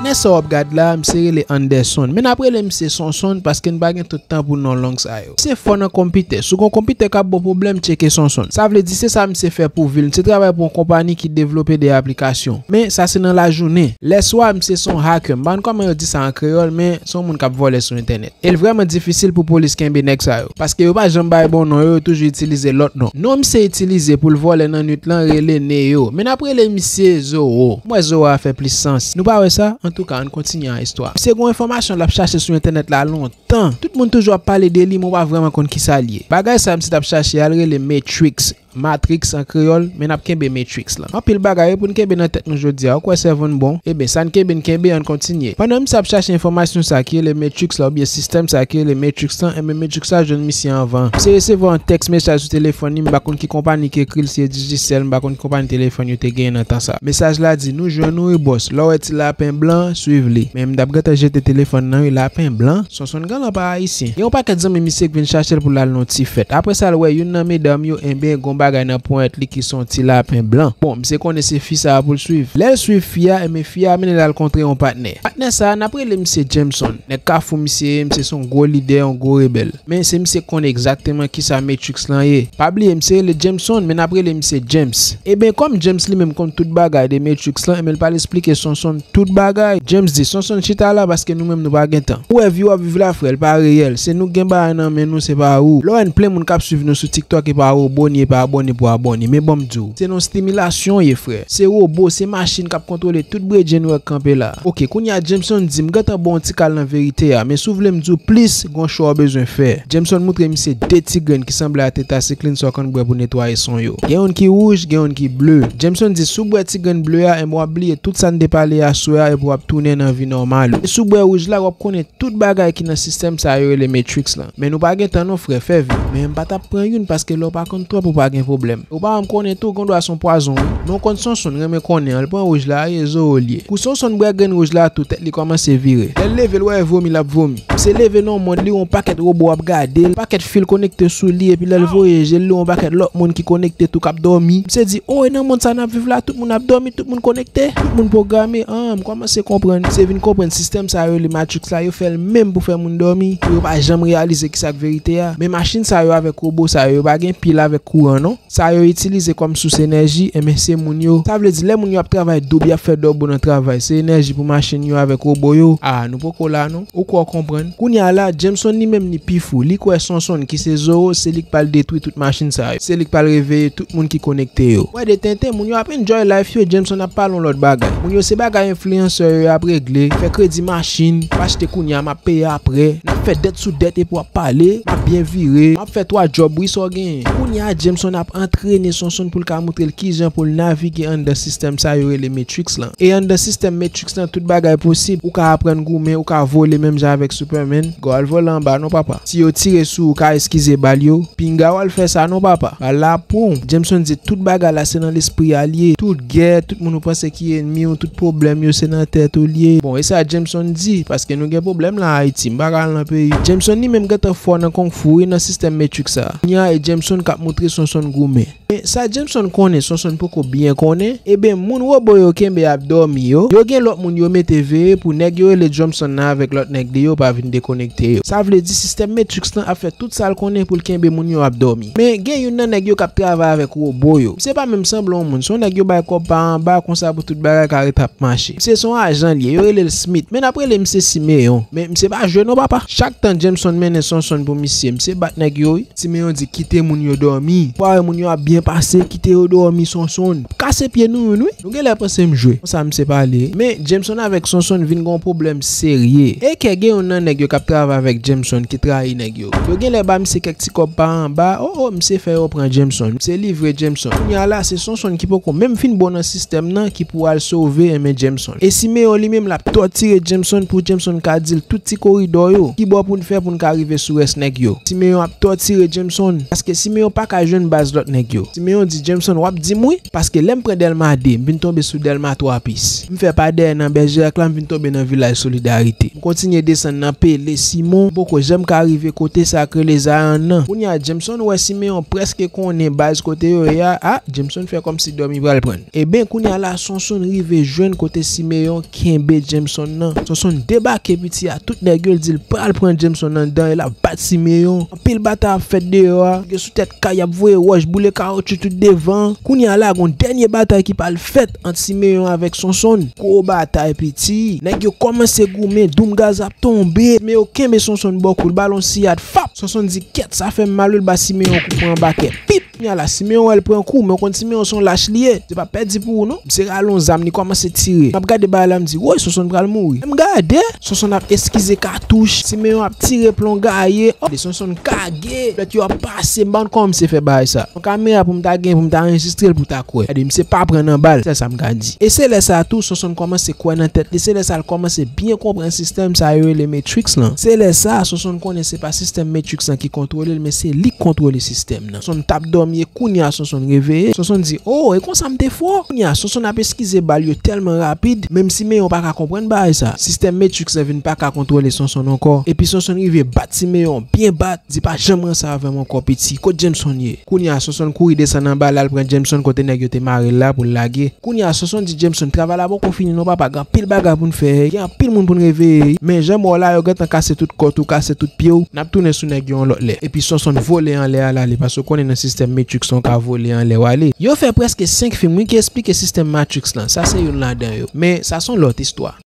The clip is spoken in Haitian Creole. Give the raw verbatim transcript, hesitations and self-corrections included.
Nèg sa w ap gad la, misye rele Anderson. Men n ap rele misye Sonson paske n pa gen tout tan pou non long sa yo. Misye fò nan konpitè. Si w gen yon konpitè k ap ba w pwoblèm, tcheke Sonson. Sa vle di se sa misye fè pou vi l. Misye travay pou yon konpanyi ki devlope de aplikasyon. Men sa se nan lajounen. Lèswa, misye se yon hacker. M pa konn kòman yo di sa an kreyòl, men se yon moun k ap vòlè sou entènèt. E l vrèman difisil pou polis kenbe nèg sa yo. Paske yo pa janm bay bon non yo, yo toujou itilize lòt non. Non misye itilize pou l vòlè nan nwit lan rele Neo. Men n ap rele misye Zoro. M wè Zoro a fè plis sans. Nou pa wè sa? Antouka, ann kontinye ak istwa. Misye gen yon enfòmasyon l ap chache sou entènèt la lontan. Tout moun toujou ap pale de li, men w pa vrèman konn kisa l ye. Bagay sa misye t ap chache a, l rele Matrix. Matrix an kreyòl, men n ap kenbe Matrix lan. Anpil bagay wi pou n kenbe nan tèt nou jodi a. Ou kwè sèvo n bon? Eben, sa n kenbe, n kenbe, ann kontinye. Pandan misye ap chache enfòmasyon sa ki rele Matrix la, oubyen sistèm sa ki rele Matrix lan, enben Matrix la jwenn misye anvan. Misye resevwa yon tèks mesaj sou telefòn li, m pa konn ki konpanyi ki ekri l, si se Digicel, m pa konn ki konpanyi telefòn yo te genyen nan tan sa. Mesaj la di, "Nou jwenn ou wi bòs. Lè w wè ti lapen blan, swiv li." Men m t ap gentan jete telefòn nan wi, lapen blan. Sonson genlè pa ayisyen. Gen yon pakèt zanmi misye k vin chache l pou l al nan yon ti fèt. Apre sa, l wè youn nan medam yo, enben, gen yon bagay nan ponyèt li ki se yon ti lapen blan. Bon, misye konnen se fi sa a pou l swiv. Lè l swiv fi a, enben, fi a mennen l al kontre yon patnè. Patnè sa a, n ap rele misye Jameson. Nèg Kafou misye ye, misye se yon gwo lidè, yon gwo rebèl. Men se misye k konnen egzakteman kisa Matrix lan ye. Pa bliye, misye rele Jameson, men n ap rele misye James. Enben, kòm James li menm konn tout bagay de Matrix lan, enben, l pral esplike Sonson tout bagay. James di, "Sonson, chita la paske nou menm nou pa gen tan. Ou wè vi w ap viv la, frè, l pa reyèl. Se nou k gen bagay nan men nou, se pa ou. Lè w wè n plen moun k ap swiv nou sou TikTok, e pa wobo n ye, e pa abòne pou abòne. Men ban m di w, se nan yon stimilasyon w ye, frè. Se wobo, se machin k ap kontwole tout bredjenn ou wè k kanpe la." Oke, kounye a Jameson di, "M gentan ba w yon ti kal nan verite a, men si w vle m di w plis, gen yon cho w bezwen fè." Jameson moutre misye de ti grenn ki sanble a tetasiklin sa w konn bwè pou netwaye son yo. Gen youn ki wouj, gen youn ki ble. Jameson di, "Si w bwè ti grenn ble a, enben w ap bliye tout sa n te pale aswè a epi w ap tounen nan vi nòmal ou. E si w bwè wouj la, w ap konnen tout bagay ki nan sistèm sa yo rele Matrix lan. Men nou pa gen tan non, frè, fè vit. Men m pa t ap pran youn paske lè w pa konn twòp, ou pa gen pwoblèm. Ou pa janm konnen tou, gendwa se yon pwazon, wi. Men w konn Sonson renmen konnen an, l pran wouj la, e Zoro l ye. Kou Sonson bwè grenn wouj la tou, tèt li kòmanse vire. Lè l leve, l wè vomi l ap vomi. Misye leve nan yon mond li, yon pakèt wobo ap gade l, pakèt fil konekte sou li, epi lè l voye je l, li yon pakèt lòt moun ki konekte tou k ap dòmi. Misye di, "O, e nan mond sa n ap viv la, tout moun ap dòmi, tout moun konekte, tout moun pwograme. An, m kòmanse konprann." Misye vin konprann sistèm sa yo rele Matrix la, yo fè l menm pou fè moun dòmi, pou yo pa janm reyalize kisa k verite a. Men machin sa yo avèk wobo sa yo, yo pa gen pil avèk kouran non. Sa yo itilize kòm sous enèji, enben se moun yo. Sa vle di lè moun yo ap travay doub, y ap fè dòbo nan travay, se enèji pou machin yo avèk wobo yo. A, nou poko la non. Ou kwè w konprann? Kounye a la, Jameson li menm li pi fou. Li kwè Sonson ki se Zoro, se li k pral detwi tout machin sa yo. Se li k pral reveye tout moun ki konekte yo. Wè de tenten, moun yo ap enjoy life yo, Jameson ap pale yon lòt bagay. Moun yo se bagay enfliyansè yo y ap regle, fè kredi machin, m achte kounye a, m ap peye apre, n ap fè dèt sou dèt epi w ap pale, m ap byen vire, m ap fè twa djòb wi, sa w genyen. Kounye a, Jameson ap antrene Sonson pou l ka moutre l kijan pou l navige anndan sistèm sa yo rele Matrix lan. E anndan sistèm Matrix lan, tout bagay posib. Ou ka aprann goumen, ou ka vole menm jan avèk Superman. Gò al vole anba non, papa. Si yo tire sou ou, ou ka eskize bal yo. Pinga w al fè sa non, papa. Bal la pou w. Jameson di tout bagay la se nan lespri a l ye. Tout gè, tout moun ou panse ki ènmi w, tout pwoblèm yo se nan tèt ou l ye. Bon, e sa Jameson di, paske nou gen pwoblèm la Ayiti, m pa ka al nan peyi. Jameson li menm gentan fò nan kong fu wi, nan sistèm Matrix sa. Kounye a e Jameson k ap moutre Sonson goumen. Men sa Jameson konnen, Sonson poko byen konnen, eben moun wobo yo kenbe ap dòmi yo, yo gen lòt moun yo mete veye pou nèg yo rele Jameson nan avèk lòt nèg li yo pa vin dekonekte yo. Sa vle di sistèm Matrix lan ap fè tout sa l konnen pou l kenbe moun yo ap dòmi. Men gen youn nan nèg yo k ap travay avèk wobo yo. Misye pa menm sanble yon moun, se yon nèg yo bay kòb pa anba konsa pou tout bagay ka ret ap mache. Misye se yon ajan l ye, yo rele l Smith, men n ap rele misye Simeon. Men misye pa jwe non, papa. Chak tan Jameson mennen Sonson pou misye, misye bat nèg yo wi. Simeon di kite moun yo dòmi. Ou pa wè moun yo ap byen pase, kite yo dòmi Sonson. Kase pye nou youn wi. Nou genlè panse m jwe. Konsa misye pale. Men Jameson avèk Sonson vin gen yon pwoblèm serye. E kè gen youn nan nèg yo k ap travay avèk Jameson ki trayi nèg yo. Yo genlè ba misye kèk ti kòb pa anba. O, o, misye fè yo pran Jameson. Misye livre Jameson. Kounye a la, se Sonson ki poko menm fin bon nan sistèm nan ki pou al sove enben Jameson. E Simeon li menm l ap tòtire Jameson pou Jameson ka di l tout ti koridò yo. Ki Kòman pou n fè pou n ka rive sou rès nèg yo? Simeyon ap tòtire Jameson, paske Simeyon pa ka jwenn baz lòt nèg yo. Simeyon di Jameson, w ap di m wi, paske lè m pran Dèlma de, m vin tonbe sou Dèlma twa pis. M fè pa dèyè nan Bèjèrèk la, m vin tonbe nan vilaj Solidarite. M kontinye desann nan Pele, Simon, m poko janm ka rive kote sa k rele Zayann nan. Kounye a, Jameson wè Simeyon prèske konnen baz kote yo ye a. A, Jameson fè kòmsi dòmi pral pran l. Eben, kounye a la, Sonson rive jwenn kote Simeyon kenbe Jameson nan. Sonson debake piti a, tout nèg yo, l di l pral pran Jameson anndan, e l ap bat Simeyon. Anpil batay ap fèt deyò a. Yo sou tèt kay, y ap voye wòch, boule kawotchou tout devan. Kounye a la, gon dènye batay ki pral fèt ant Simeyon avèk Sonson. Gwo batay, piti. Nèg yo kòmanse goumen, doum gaz ap tonbe. Simeyon kenbe Sonson bò kou, l ba l yon siyad, fap! Sonson di, kyèt, sa fè m mal wi, l ba Simeyon yon kout pwen anba kè. Pip! Kounye a la, Simeyon wè l pran kou, men w konn Simeyon se yon lach li ye. Se pa pèdi pou ou non. Misye rale yon zam, li kòmanse tire. M ap gade bagay la, m di, woy, Sonson pral mouri. Lè m gade, Sonson ap eskize katouch. Simeyon ap tire plon gaye. Oh, Sonson kage. Lòt yo ap pase, m pa konn kòman misye fè bagay sa. Yon kamera pou m ta gen, pou m ta anrejistre l, pou ta kwè. Gade, misye pa pran nan bal, sèl sa m ka di. E se lè sa a tou, Sonson kòmanse kwè nan tèt li. Se lè sa a l kòmanse byen konprann sistèm sa yo rele Matrix lan. Se lè sa a, Sonson konnen se pa sistèm Matrix lan ki kontwole l, men se li k kontwole sistèm nan. Sonson t ap dòmi e kounye a Sonson reveye. Sonson di, o, e konsa m te fò. Kounye a, Sonson ap eskize bal yo tèlman rapid, menm Simeyon pa ka konprann bagay sa. Sistèm Matrix lan vin pa ka kontwole Sonson ankò. Epi Sonson rive bat Simeyon, byen bat, di pa janm ranse avè m ankò, piti. Kot Jameson ye? Kounye a, Sonson kouri desann anba la, l pran Jameson kote nèg yo te mare l la pou l lage. Kounye a, Sonson di Jameson, travay la poko fini non, papa, gen anpil bagay pou n fè, gen anpil moun pou n reveye. Men jan m wè w la, yo gentan kase tout kòt ou, kase tout pye w, n ap tounen sou nèg yo yon lòt lè. Epi Sonson vole anlè a l ale, paske w konnen nan sistèm Matrix lan, w ka vole anlè w ale. Yo fè prèske senk fim, wi, ki esplike sistèm Matrix lan. Sa se youn ladan yo. Men, sa se yon lòt istwa.